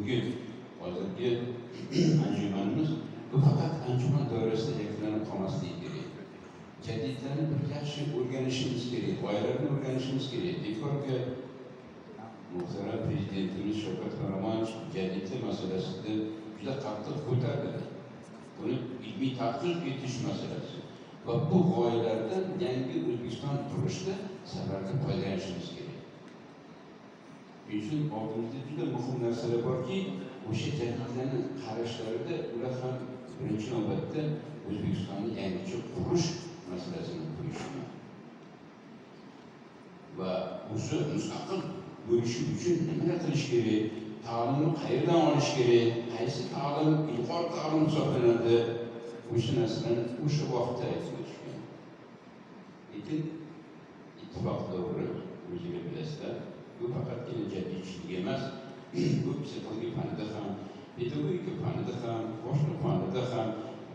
Bugungi hozirgi anjumanimiz bu faqat anjuman doirasida yakunlanib qolmasligi kerak. Jadidlarni bir yaxshi o'rganishimiz kerak, g'oyalarni o'rganishimiz kerak. Bekorga muhtaram prezidentimiz Shavkat Miromonovich jadidlar masalasida juda qattiq ko'tardilar. Buni ilmiy tadqiq etish masalasi va bu g'oyalardan yangi O'zbekiston qurishda samarali foydalanishimiz kerak. Shuning uchun oldimizda juda muhim narsalar borki, o'sha jadidlarni qarashlarida ular ham birinchi navbatda O'zbekistonni yangicha qurish masalasini qo'yishgan va o'zi mustaqil bo'lishi uchun nimalar qilish kerak, ta'limni qayerdan olish kerak, qaysi ta'lim ilg'or ta'lim hisoblanadi, o'sha narsalarni o'sha vaqtda aytib o'tishgan. Lekin ittifoq davri, o'zinglar bilasizlar, bu faqatgina jadidchilik emas, bu psixologiya fanida ham, pedagogika fanida ham, boshqa fanida ham,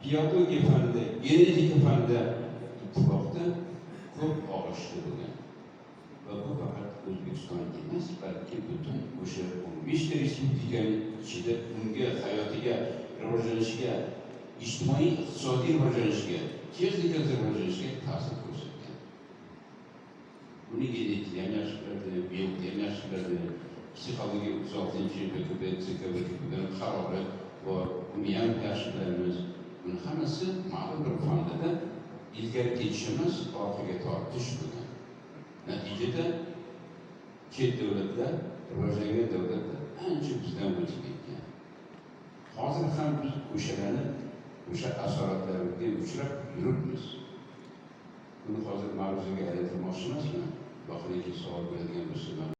biologiya fanida, genetika fanida ittifoqda ko'p og'ir bo'lgan. Va bu faqat O'zbekiston emas, balki butun o'sha 15 ta respublikani ichida unga hayotiga, rivojlanishiga, ijtimoiy iqtisodiy rivojlanishiga, texnika rivojlanishiga ta'sir ko'rsatgan. Buni genetika ham yaxshi biladi, biologiya ham yaxshi biladi, psixologiya 36 ПКБ, ЦК ВКП qarori bor, uni ham yaxshi bilamiz. Buni hammasi ma'lum bir fanda ilgari ketish emas, orqaga tortish bo'lgan. Natijada chet davlatlar, rivojlangan davlatlar ancha bizdan o'tib ketgan. Hozir ham biz o'shalarni o'sha asoratlarga uchrab yuribmiz. Buni hozir ma'ruzaga aylantirmoqchi emasman. Vaholanki, savol beradigan bo'lsa.